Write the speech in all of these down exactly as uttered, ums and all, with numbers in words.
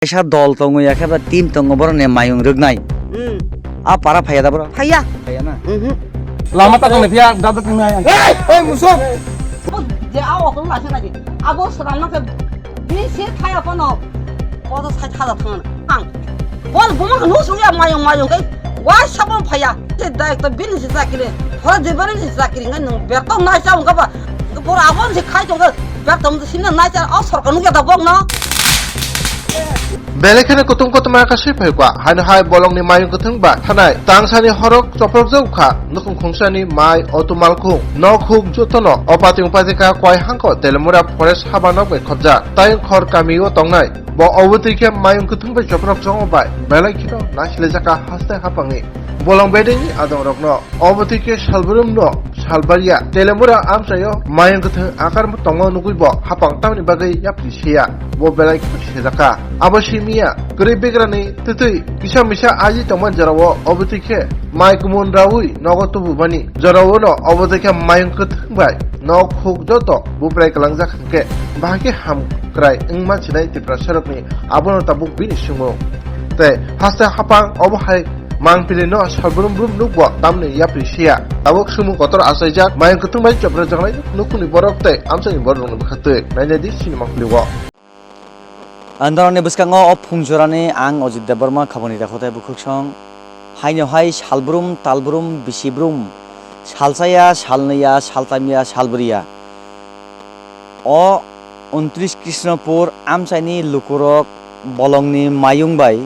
Kaisa dol tongo, ya khe ba team tongo, borok ni mayung rwknai. Hmm. A para phaiya da borok? Phaiya. Phaiya na? Mhm. Lama ta tongni phiya, da da tongni hai. Ei, ei, muso! Je a okong lasa nai. Abo swnam no khe bini se phaiya phano. Kodo sai thala thang ang. Bol buma no sungya mayung mayung kai. Wa sabon phaiya. Te dai to bini se chakri. Hora de bini se chakri ngai nung berto nai sa ungka ba. Bor abon se khai tong berto mo sinna nai sa o sorkar nugya da bok no. Belai kheno kutung kotorma kasui phai kha, haino hai bolongni mayung kwthwng bai thanai tangsani horok chopropjak kha, nukhung khungsani mai, auto malkhung, nok huk jotono o pating patika koi hangko Telemura Forest haba nok bai khobjak, tei khor kamio tongnai. Bo obotwi khe mayung kwthwng bai chopropjak bai belai kheno naisle jaka haste hapangni. Bolong bedengni adongrokno obotwi khe salbrumno salbaria Telemura amchaio mayung kwthwng akar tongo nugwi bo hapang tamni bagwi yapri siya. Bo belai kheno sejakha. Abo simiya kwrwi begrani twtwi kisa misa aji tongmani jorao obotwi khe mai kumun raui nogo tubumani joraono obotwi khe mayung kwthwng bai nok huk joto bubrai kwlangjak hwnkhe bahai khe hamkrai wngma sinai Tiprasarokni abono tabuk bini simo. Tei haste hapang obo hai Mangpili no salbrum brum nukbo tamni yapri siya. Tabuk sumung kotor achaijak, mayung kwthwng bai chopra jangnai nukhungni borok tei amchaini borok rokni bwkha twi. Nainai di sini mangpili o. Andorni bwskango o phungjorani ang Ajit Debbarma khaboni rekhotai bwkhwksong. Haino hai salbrum, talbrum, bisibrum, salsaya, salnwiya, saltamya, salbriya. O untris Krishnapur amchaini lukurok bolongni mayung bai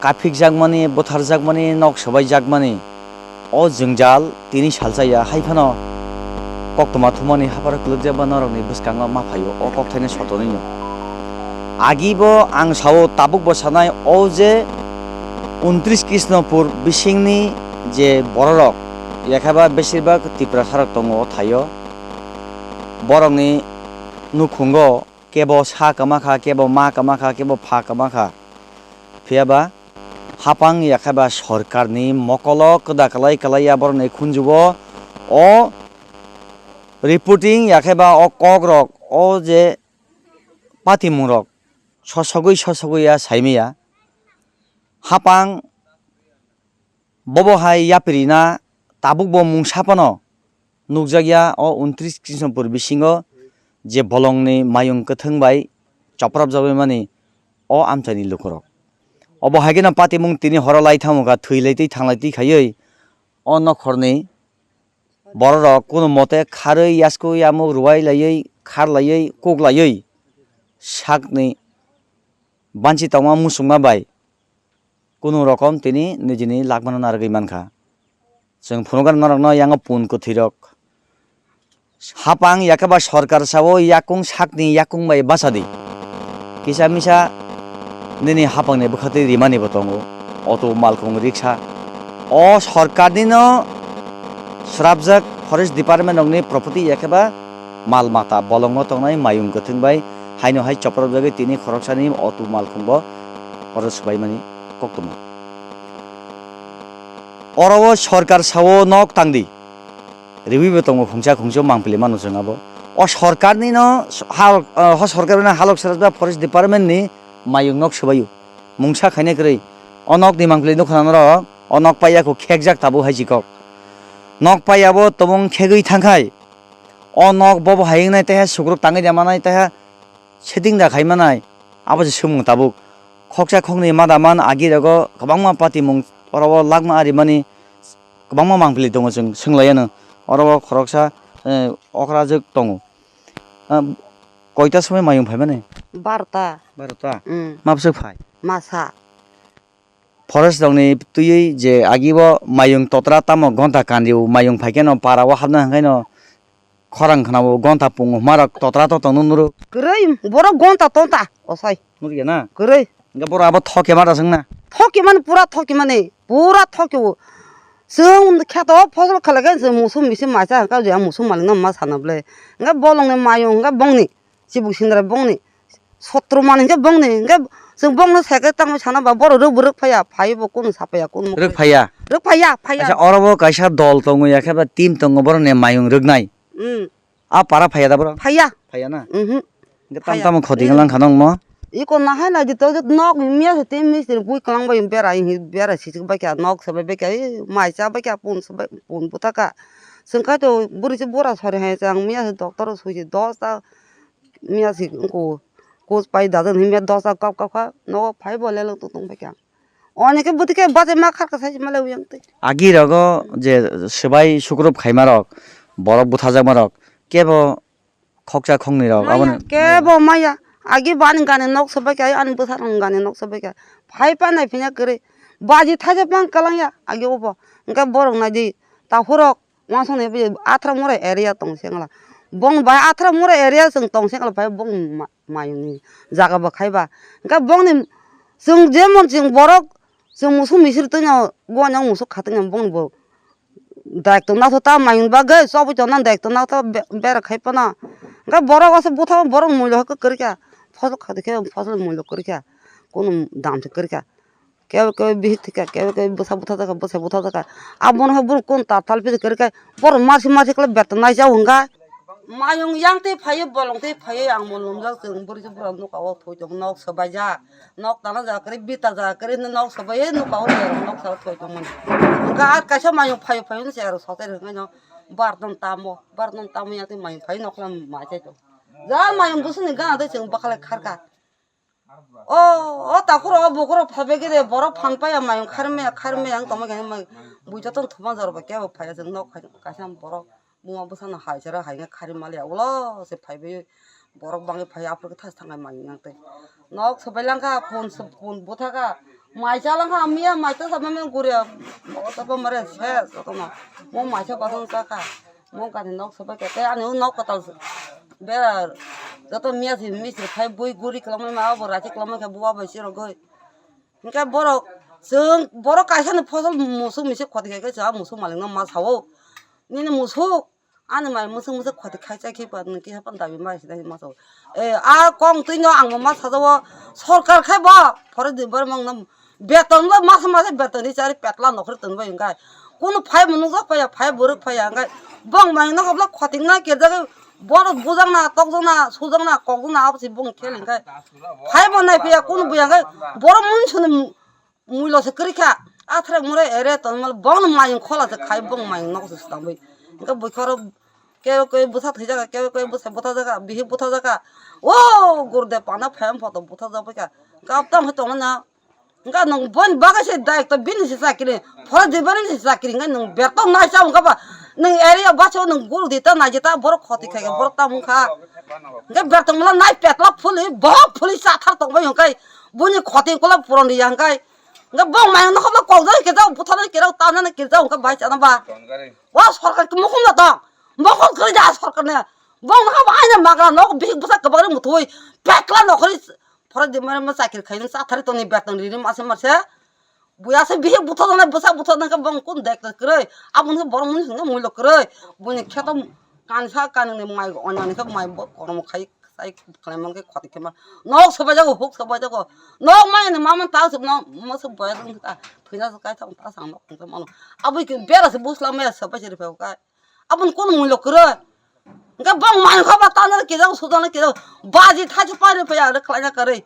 kaphikjakmani, butharjakmani, nok swbaijakmani o jwngjal tini salsa ya, hai phano koktwma thumani hapharo kwlwkjakba norokni bwskango ma phaio o kokthaino sotonwino. Agibo ang sao, tabukbo sanai, o je untris Krishnapur bisingni je bororok, yakhaba besirbak Tiprasarok tongo o thaio, borokni nukhungo kebo sa kwma kha, kebo ma kwma kha, kebo pha kwma kha. Phiya ba hapang ya khe ba sorkarni mokolo kwda kwlai kwlai ya borokni khunjugo o reporting ya khe ba o kokrok, o je patimungrok sosogwi sosogwi ya saimaya. Hapang bobo hai yapri na tabukbo mungsa phano nukjakya o untris Krishnapur bisingo je bolongni mayung kwthwng bai chopropjagwi mani o amchaini lukurok. Obo hai kheno patimung tini horo lai thango kha, thwi lai twi thang lai twi khaiwi o nokhorni bororok kunu mote kharwi yasku yamuk ruwai laiwi khar laiwi kuk laiwi sakni banchi tongma muchungma bai kunu rokom tini nijini lagmano narwgwi mankha. Chwng phunukgani norokno yango pun kwthwirok. Hapang yakhe ba sorkar sao yakung sakni yakung bai bachadi. Kisa misa nini hapangni bwkhatwi rimani bo tongo. Auto, malkhung, riksa. O sorkarnino srapjak forest department rokni property yakhe ba mal mata bolongo tongnai mayung kwthwng bai haino hai chopropjagwi tini khoroksani auto malkhung bo oro swbaimani koktwma. Oro o sorkar sao nok tangdi. Riwi bo tongo khungsa khungsa mangpili mano chwng abo. O sorkarni no ha, o sorkarni halok srajak forest department ni mayung nok swbaio. Mungsa khaina kwrwi. O nok ni mangpili nukha norok, o nok paiya kho khekjak tabuk hai si kok. Nok paiya bo tobong khegwi thangkhai. O nok bobo hai wngnai taiha sukruk tangwi da manai taiha setting da khai manai. Abo se swngmung tabuk. Khoksa khoknwi mada man agi rogo kwbangma patimung oro o lakma arimani kwbangma mangpili tongo chwng swnglaiyano. Oro o khoroksa, eh, okrajwk tongo. Ah, koita somoi mayung phaimani? Barota. Barota? Mm. Mabswk phai? Masa. Forest rokni twiwi je agibo mayung totra tamo gonta kanrio mayung phaikheno para o hapna hwnkhaino khorang khwnao gonta pungo hwnmarok totra to tongno nuro. Kwrwi borok gonta tonta osai. Nukya na? Kwrwi. Hwnkhe borok abo thokya ma da swngna? Thokya mani pura thokya mani pura thokya o. Chwng kheto phosol khalai khe chwng musuk misi maisa hwnkhe je ang musuk malikno ma sana bwle. Hwnkhe bolongni mayung hwnkhe bongni. Chibuk sindra bongni sotro manwi hwnkhe bongni hwnkhe chwng bongno sai khe tangwi sana ba borok rwk bo rwk phaiya, phaiwi bo kunu sa phaiya, kunu rwk phaiya? Rwk phaiya, phaiya. Acha, oro bo kaisa dol tongo, ya khe ba team tongo, borokni mayung rwknai. Mm. A para phaiya da borok? Phaiya. Phaiya na? Mhm. Hwnkhe phaiya. Tamo tamo khoti wng lang kha nokno? Iko nahai nai di to nok miya se tin mistri bui kwlang bai bera hi bera sisik bai kha nok se bai kha mai cha bai kha pun se bai pun buta kha. Sengkai to buri se bura sori hai chang miya se doctor sui se dos ta miya se ko kos pai da den miya dos ta kap kap kha nogo phai bo lelo to tong bai kha. Onike buti khe bachai ma khar kha sai ma le uyang tei. Agi rogo je swbai sukrup khaima rok, borok buthajakma rok, kebo khoksa khoknwi rok, maya, aboni kebo maya. Agi bani gani nok sobai kha, ani bwsa rok gani nok sobai kha. Phai pa nai phinya kwrwi. Baji thaisa pang kalang ya, agi obo. Hwnkhe borok nai di, takhurok. Wansukni bini athra murai area tong se wngla. Bong bai athra murai area chwng tong se wngla, bai bong ma-, mayungni jaga bo khai ba. Hwnkhe bongni chwng jemon chwng borok chwng musuk misiri twino goni musuk kha twino bongni bo daikto naitho ta mayung bagwi chobwi tongna daikto naitho be-, bera khai phano. Hwnkhe borok aswk butha borok muilu khe kwrwi kha. Phosok khati khe phosok muilu kwrwi kha. Kunu dam se kwrwi kha. Kebo kebo bihik thika, kebo kebo bwsa butha thaka, bwsa butha thaka. Abono hai borok kun ta tal phi kwrwi kha, borok marsi marsi khlai beton nai chao hwnkha. Mayung yang tei phaiwi, bolong tei phaiwi, ang bo lumjak chwng bwrwi se bwrang nuka o thoi tong nok swbaijak. Nok tana jaga kwrwi, bita jaga kwrwi hwnwi nok swbaiwi nuka o berok nok sara thoi tongmani. Hwnkha a kaisa mayung phaiwi phaiwi se aro sote rwngkhaino barton tamo, barton tamo yang tei mayung phaiwi nok ma chai tong. Ja mayung bwswkni gana tei chwng bwkhalai kharkha. O, o takhuro o bukhuro phabegede borok phan paya mayung kharmaya kharmaya ang tongma khe mai buita tong thuma jor ba kebo phaya jeng nok khai kaisa borok buma bwsano hai sero hai khe khari maliya ulo se phaibai borok bangwi phai aphuru khe thas thangnai mayung yang tei nok swbai langkha pun pun buthaka mai cha langkha miya mai ta sabamani guriya o ta bamare se jotono mo mai cha basong chakha. Mo gani nok sobai khe tei ani o nok kwtal bera joto miya si mistri khai bui guri kwlangmani ma abo rachi kwlangma khe buwa bai chirogwi. Hinkhe borok chwng borok kaisa ni phosol musuk misik khoti khai khe chwng a musuk malik no ma sao. Nini musuk ani mai musuk musuk khoti khai chai khe ba nini kisa pan dabi ma sida ma sao. E a kong twi no ang bo ma sajao sorkar khai bo phore di bar mang no. Beton bo masa masa beton ri chari petla nokhri tong bai hwnkhe. Kunu phai bo nukjak phaiya, phai bo rwk phaiya hwnkhe. Bong mai nokobla khoting na kerjagwi borok bujakna, tokjakna, sujakna, kokjakna abo se bong khel hwnkhe. Phai bo nai phiya kunu buya hwnkhe borok mungsuni mu-, muilo se kwrwi kha. Athre murai ere tongmal bong mayung khola se khai bong mayung nok se swtangwi. Hwnkhe bukharo kewe kewe bwsa thwijak, kewe kewe bwsa butha jaka, bihik butha jaka. O gurde pana phai photo butha jak bai kha. Hwnkhe abtang khe tongna. Hwnkha nwng boni bagwi se daitw bini se chakri, phora dibani se chakri hwnkha nwng bertong naisa hwnkha ba nwng area baso nwng guru di ta naidi ta borok khoti khai borok tamo wngkha. Hwnkhe bertong mala nai petla phuli bohok phuli chathar tongbai hwnkhe buni khoti kola puron riya hwnkhe. Hwnkhe bong mayung nokho kokjak kejak butharnai kejak tanani kejak hwnkhe bai chana ba. O sorkar mukhung na tong, mukhung kwrwi ja sorkar ne. Bong nokho ba aina magra nok bihik bwsa kwbangri muthui petla nokhri. Phora di mare ma chakri khaini chathari tongni beton rini mase mase. Buya se bihik butha jana bwsa butha jana khe bong kun dek dek kwrwi. Aboni khe borok muni hwnwi muilo kwrwi. Buini kheto kansa kanwni mai onani khe mai bo korom khai sai khlai man khe khoti khe ma. Nok sobai jago huk sobai jago. Nok mai ni mama ta suk no mosuk boya dong ta. Thwina kai thang ta sang nok tong mano. Abui khe bera se busla maya sobai se ripha kai. Aboni kono muilo kwrwi. Hwnkhe bong mayung kha ba tanjani kejak, sujaknai kejak, baji thaisa pairwi phaiya, aro khlaina kwrwi.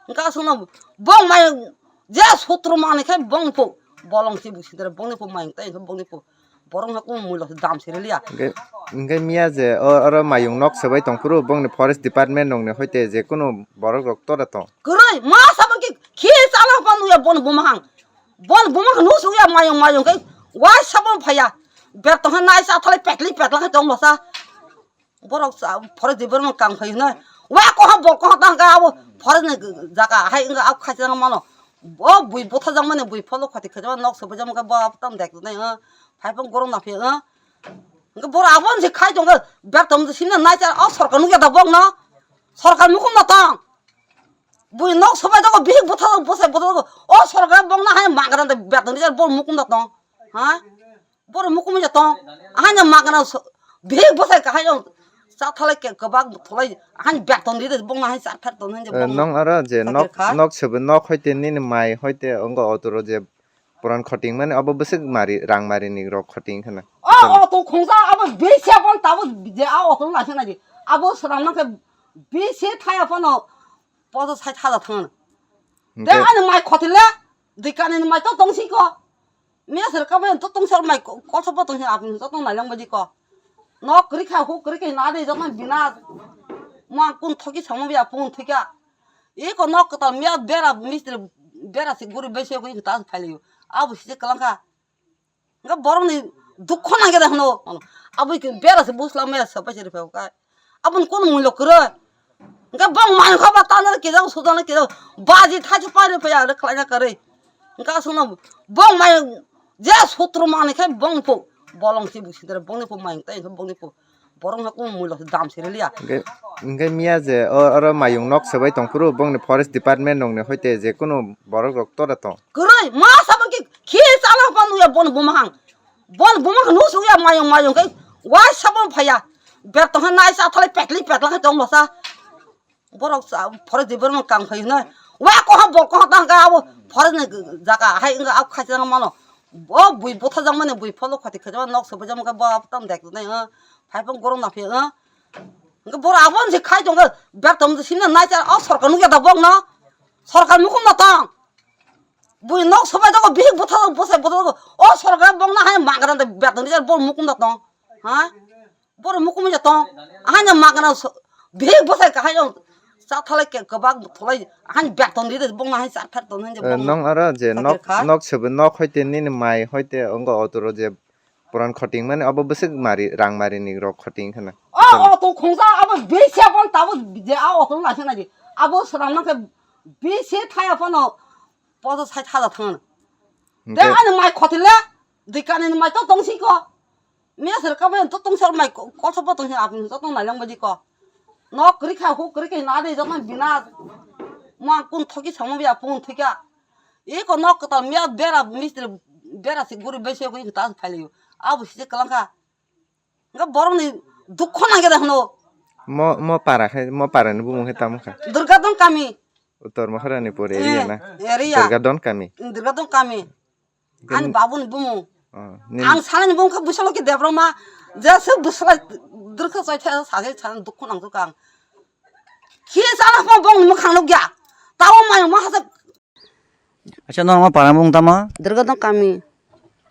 Hwnkhe aswkno bong mayung je sutru manwi khe bong phu bolong se busidare bongni phu mayung tei hwnkhe bongni phu borok no kung muilo dam se riliya. Hwnkhe, hwnkhe miya je o, oro mayung nok swbai tongphuru bongni forest department rokni hoite je kunu borok rok tora tong. Kwrwi ma sabang ki khi chala pa nuya bon buma hang. Bon buma hwn husuk ya mayung mayung khe wai sabon phaiya. Bertong khe nai sa thalai petli petla khe tong bwsa. Borok sa phore di borok kang phai hwnwi. Wa koha bol koha tang kha abo phore ni jaga hai wngkha abo khaisa mano. O bui butha jak mani bui pholo khati khaisa nok sobai jak mani bo abo tam dek nai. Phai phang gorok na phi. Hwnkhe borok abo se khai tong khe bertong se sini nai cha o sorkar nukya da bok no. Sorkar mukhung da tong. Bui nok sobai jago bihik butha bwsai butha o sorkar bokna hai magana de beton rijak bor mukum da tong. Ha? Bor mukum ja tong. Ahanya magana so-, bihik bwsai kahai o chathalai ke kwbak tholai ahani beton rijak bokna hai chathar tong hai. Eh, bokna nong aro je sakir nok kha. Nok sobai nok hoite nini mai hoite ongo otoro je puran khoting mani abo bwswk mari rang mari ni rok khoting khana. O, o to khungsa abo bisi apon tabo je a otoro laisana di. Abo swnam nang khe bisi thaya pono. Podo sait hajar thang. Hingke ani mai khotile, dikani mai to tong si ko. Miya sir ka mai to tong sir mai ko, ko so tong si apni to tong nai lang baji ko. No kri kha hu kri kha na de jok mai bina. Ma kun thoki samo biya pun thika. Iko nok kata miya bera mistri bera si guri bese ko ta phali. Abu si kalang kha. Hingke borokni dukho nangya da hwno. Aboni bera se bwsla maya se paisa riphaikha. Aboni kono mullo kwrwi. Hingke bong mayung kha ba tanjak kejak sujak kejak baji thaisa pairwi phaiya rwkhlaina kwrwi. Hingke aswkno bong mayung je sutro manwi khe bongni phu bolong se busidare bongni phu mayung tei hingke bongni phu. Borok no kung mui lok dam siri liya. Hingke, hingke miya je o, oro mayung nok swbai tong phuru bongni forest department rokni hoite je kunu borok rok tora tong. Kwrwi ma sabon ki khi chala pan uya bon buma hang. Bon buma hang nus uya mayung mayung kai wai sabon phaya. Ber tong nai sa thalai petli petla kai tong masa. Borok sa forest department kang phai hwnwi. Wa koha bo koha tang ka abo forest ni jaga hai wngkha abo khaisa mano. Bo bui butha jang mani bui pholo khati khaisa nok swbai jang bo tam dek nai. Phai phang gorok na phi. Hingke borok abo se khai tongkhe bertom se sini nai cha o sorkar nukya da bokno. Sorkar mukhung da tong. Bui nok sobai jago bihik butha bosai butha o sorkar bokno hai magra da bertom se bor mukhung da tong. Ha? Bor mukhung ja tong. Ahai na magra bihik bosai kahai o. Sa thalai ke kebak tholai ahai bertom di bokno hai sa thar tong hai. Nong aro je nok nok sobai nok hoite nini mai hoite ongo otoro je Puran khoting mani obo bwswk mari, rang mari ni rok khoting khna. O, o, to khungsa abo bisi apon tabo je a auto laisa nai di. Abo swnam nang khe bisi thaya pono podo sait hajar thang. Hingke ani mai khotile, dikani mai to tong si ko. Miya sir ka mai to tong sir mai ko, ko so tong si apni to tong nai lang baji ko. No kri kha hu kri kha na de jok mai bina. Ma kun thoki samo biya pun thika. Iko nok kwtal miya bera mistri bera si guri bese ko ta phailaio. Abo si kalang kha. Nga borok ni dukho nang gede hwno. Mo, mo para khai, mo para ni bumung khai tamo kha. Durga Don kami. Uttor Maharani pore area na. Area. Durga Don kami. Durga Don kami. Ani babu ni bumung. Oh, ang sana ni bumung kha Bwsaloki Debbarma. Je se bwsala durkha chai tha sa se sana dukho nang kha. Khi sana pha bong mukhang nukya. Tawo mai ma hasa Acha, norma para mung tama? Durga Don kami.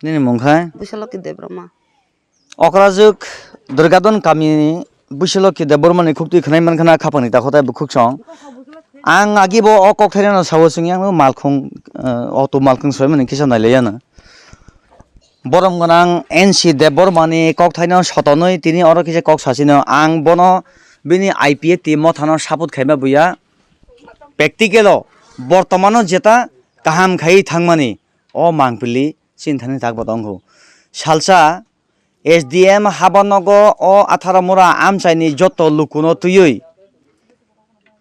Nini mung khai? Bwsaloki Debbarma. Okrajuk Durga Don kami Bwsaloki Debbarma ni khuk twi khwnai man khana khapang ni takhuk tai bukhuk song. Ang agi bo o kok thairano sawo sing yang malkhung, eh, auto malkhung soi mani kisa nai laiya na. Borom gwnang N C Debbarma ni kok thaino sotonwi tini oro kisa kok sasino ang bono bini I P F T mothano support khaima buya. Practical o bortomano jeta kaham khai thangmani o mangpili chini thani tak bo tongkhu. Salsa S D M habanogo o atharo mura amchaini joto lukuno twiwi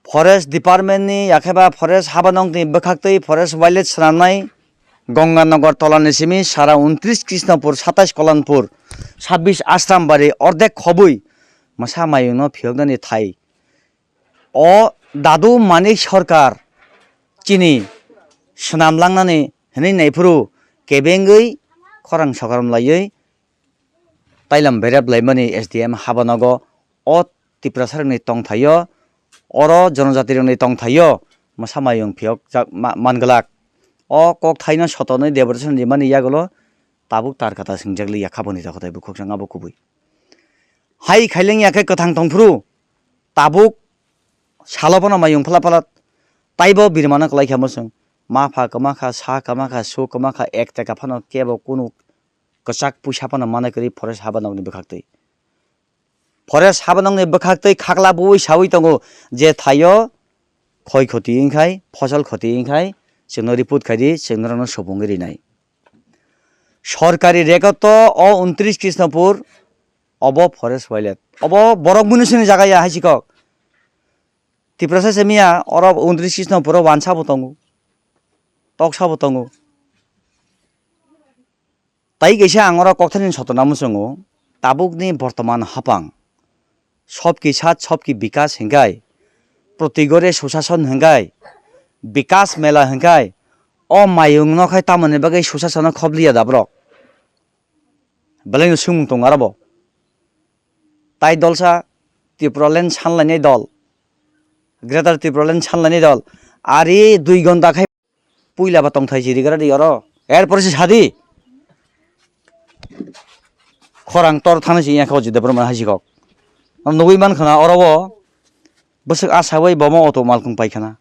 Forest Department ni yakheba Forest habanokni bwkhaktwi Forest Wildlife swnamnai Ganganagar tolani simi sara untris Krishnapur, satais Kolanpur, sabbish Ashrambari, ordek khobwi mwsa mayungno phiyoknani thai. O Dadu Manik Sarkar chini swnam langnani hwnwi naiphuru kebengwi khorang sokarom laiwi tailam berep laimani S D M habanogo o Tiprasarokni tongthaio, oro jonojatirokni tongthaio mwsa mayung phiyok jak ma-, man glak. O kok thaino sotonwi Debrechan rimani yagulo tabuk tar kata singjakli yakhaboni takhuk tai bukhuk sangabo kubui. Hai khaileng ya khe kwthang tongphuru, tabuk salo phano mayung phala phala taibo birmano kwlai kha mwswng. Ma pha kwma kha, sa kwma kha, su kwma kha, ek taka phano kebo kunu kwchak puisa phano manai kwrwi forest habanokni bwkhaktwi. Forest habanokni bwkhaktwi khakla buwi sawi tongo je thaio khoi khoti wngkhai, phosol khoti wngkhai, chwngno report khaidi, chwng norokno sobungwi rinai. Sorkari record to o untris Krishnapur, obo forest wildlife. Obo borok munisini jaga ya hai sikok. Tiprasa se miya, oro untris Krishnapuro wansa bo tongo, toksa bo tongo. Tai kaisa ang oro kokthani sotona muchungo, tabukni bortoman hapang, sobki sat sobki bikas hinkai, protigore susason hinkai, bikas mela hinkai, o mayung no khai tamoni bagwi susasono khobliya da borok. Belai no swngmung tongo aro bo. Tai dolsa Tipraland sanlainai dol. Greater Tipraland sanlaini dol. Ari dui gonta khai puila ba tongthai si rigra di oro. Er pore si sadi. Khorang tor thani si yang kho Jidebor man hai si kok. Nugui man khana oro bo. Bwswk asa bai bomo auto malkhung pai khana.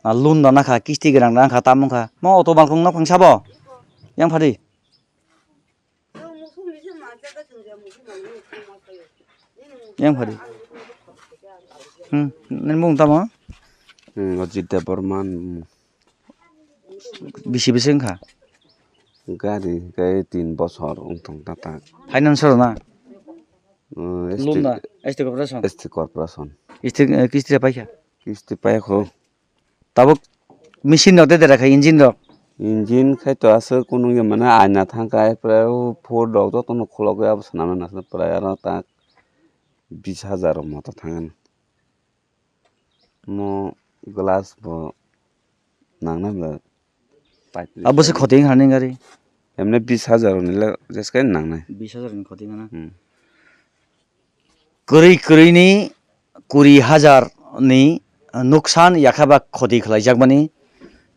Na loan da nakha, kisti gwnang da nakha, tamo wngkha. Mo auto malkhung nok phang sabo. Yang phadi. Yang phadi. Hmm, nini mung tamo? Hmm, Ajit Debbarma. Bisi bisi wngkha? Gari, gari tin bosor wng tong ta tak. Finance rw na? Hmm, Loan S T, na? S T corporation? S T corporation. Kisti, eh, kisti paikha? Kisti paikho. Tabuk machine rok de dera kha, engine rok? Engine khai to aswk kunung ya mane aina thang kai, prai o phor rok joto no khulok ya, abo swnamna nasna prai aro ta bis hajar rok moto thang. Mo glass bo nangnai ba. Abo se khoti wngkha nini gari? Emne bis hajar ni le jeske nangnai. Bis hajar ni khoti wngkha na? Hmm. Kwrwi kwrwi ni kuri hajar ni nuksan yakha ba khoti khlai jak mani.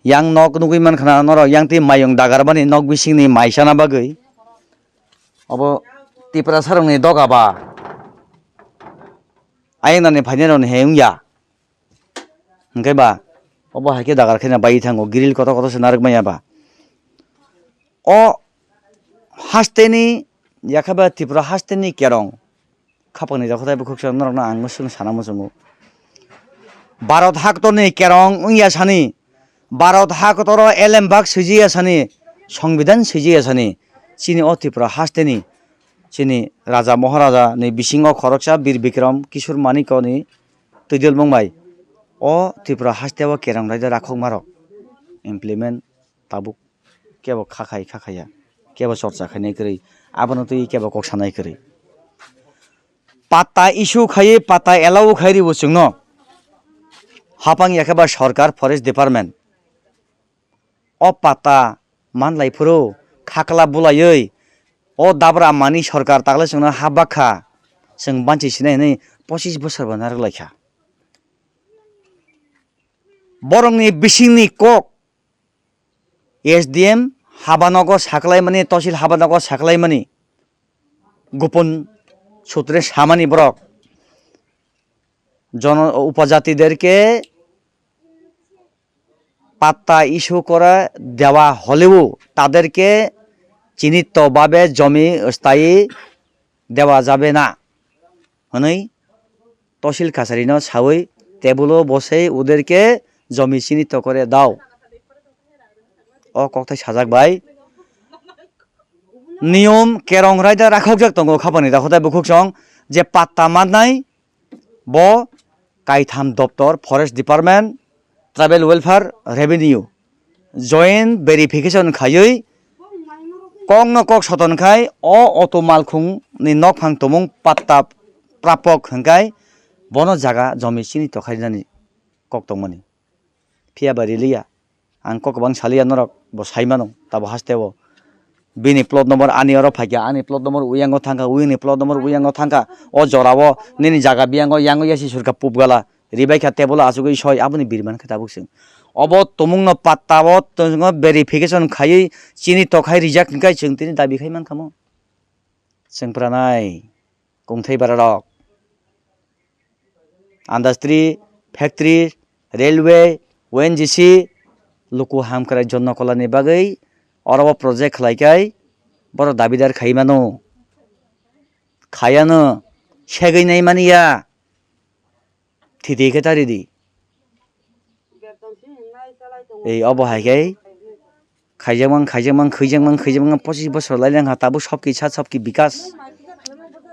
Yang nok nugui man khana norok yang twi mayung dagar mani nok bising ni mai chana bagwi. Obo Tiprasa rok ni doga ba. Ayang nani phainai rok ni he wng ya. Hwnkhe ba, obo hai khe dagar khe na bai thango, grill kotor kotor se narwk manya ba. O haste ni, yakhe ba Tripura haste ni kerong, khapang ni jokhai bukhuk se norok no ang swng sana muchungo. Bharat haktor ni kerong wng ya sani, Bharat haktor o elem bak swijiya sani, Songbidan swijiya sani, chini o Tripura haste ni, chini Raja Maharaja ni bisingo khoroksa Bir Bikram Kishore Manikya ni twidil mung bai o Tripura haste o kerong raida rakhokma rok implement tabuk kebo kha khai kha khaiya, kebo chorcha khainai kwrwi, abono twi kebo kok sanai kwrwi. Patta issue khaiwi, patta allow khai ribo chwngno. Hapang yakhe ba sorkar, forest department. O patta man lai phuru, khakla bulaiwi, o dabra mani sorkar takle chwngno ha bakha, chwng banchi sinai hinwi pochis bosor bo narwk lai kha. Borokni bisingni kok, S D M habanogo saklaimani, tosil habanogo saklaimani, gopon sutre samani borok, jon-, upajatiderke patta issue করে দেওয়া হলেও তাদেরকে চিহ্নিতভাবে জমি স্থায়ী দেওয়া যাবে না, hwnwi tosil kasarino sawi table-o bosei ওদেরকে জমি চিহ্নিত করে দাও. O kokthai sajak bai. Niyom kerong raida rakhokjak tongo khapangni dakhotai bukhuk song je patta mannai bo kaitham doptor, Forest Department, Tribal Welfare, Revenue, joint verification khaiwi kokno kok soton khai o auto malkhung ni nokphang tomung patta prapok hwnkhe bono jaga jomi chini tokhainani kok tongmani. Phiya ba riliya. Ang kok kwbang saliya norok bo sai mano, tabo haste o. Bini plot number ani oro phaikha, ani plot number uyango thangkha, uyangni plot number uyango thangkha. O jora o nini jaga biyango yango yasi surkha pupgala. Ribai kha table o achugwi soi, aboni biri mankha tabuk chwng. Obo tumungno patta o tongo verification khaiwi chini tokhai rijak hwnkhe chwng tini dabi khai mankha mo. Chwng pranai. Kungthai bararok, industry, factory, railway, O N G C, luku hamkrai jonno kolani bagwi oro o project khlai kai borok dabidar khai mano, khayano, segwi nai mani ya. Thidi khe ta ridi. Ei obo hai khe khaijakmang, khaijakmang, khaijakmang, khaijakmang, pochis bosor lai lang ha, tabuk sobki sa sobki bikas.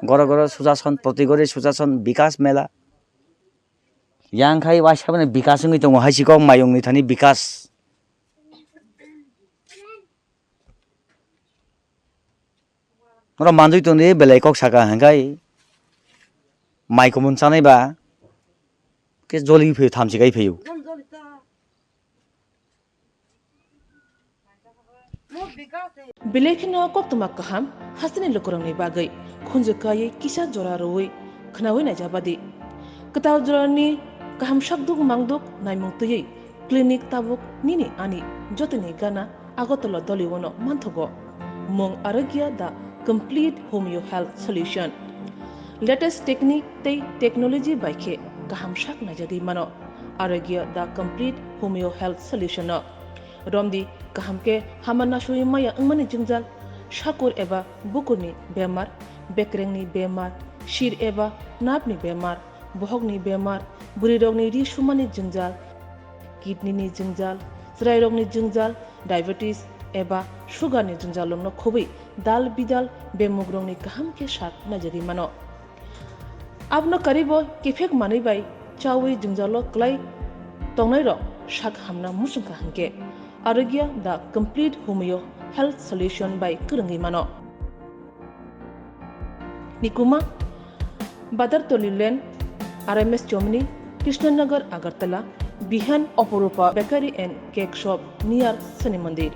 Goro goro sujason, proti gori sujason, bikas mela. Yang khai waisa bini bikas wngwi tongo, hai si kok mayung ni thani bikas. Oro manjui tongdi belai kok saka hwnkhe mai kumun chanai ba khe joli phai thamchi kai phaio. Belai kheno koktwma kaham hasteni lukurokni bagwi khunju kaiwi kisa jora rwui khwnaui naijabadi. Kwtal jorani Kaham sakduk mangduk naimung twiwi clinic tabuk nini ani jotoni gana Agartala Doliwono manthogo. Mung Arogya the complete homeo health solution. Latest technique tei technology bai khe kaham sak naijagwi mano Arogya the complete homeo health solution no. Romdi kaham khe hama nasui maya wngmani jwngjal, sakur eba bukurni bemar, bekrengni bemar, sir eba napni bemar, bohokni bemar, bwrwirokni ri sumani jwngjal, kidney ni jwngjal, chwrairokni jwngjal, diabetes eba sugar ni jwngjal rokno khobwi dal bidal bemugrokni kaham khe sak naijagwi mano. Abono karibo kiphek manwi bai chawi jwngjalo kwlai tongnairok sak hamna muchungkha hwnkhe Arogya the complete homeo health solution bai kwrwngwi mano. Nikuma, Badartoli Lane, R M S Chomni, Krishnanagar, Agartala, Bihan, Oporupa Bakery and Cake Shop near Shani Mandir.